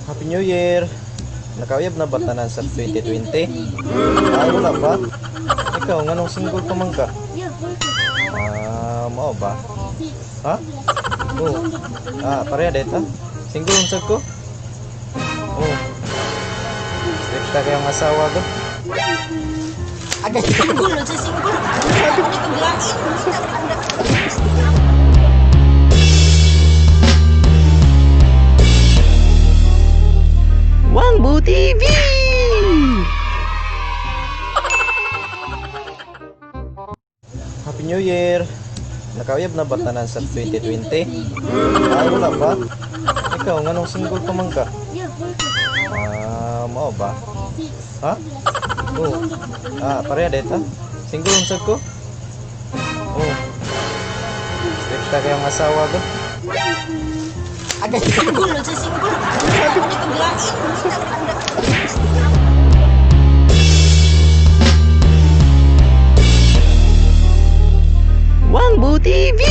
Happy New Year! Nakauyab na ba tanan sa 2020? Ay, wala ba? Ikaw, nganong single pa man ka? Ah, mao ba? Ha? Oh. Ah, pareha dito. Single unsad ko? Oh. Strikta kayong asawa ko. Single, sa single. Ako ni kaglain. Wangbu TV! Happy New Year! Nakauyab na ba tanan sa 2020? Ay, wala ba? Ikaw, nganong single pa man ka? Ah, mao ba? Ha? Oh. Ah, pareha dito. Single unsad ko? Oh. Strikta kayong asawa ko. Single, sa single. Ako ni kaglain. Wangbu TV!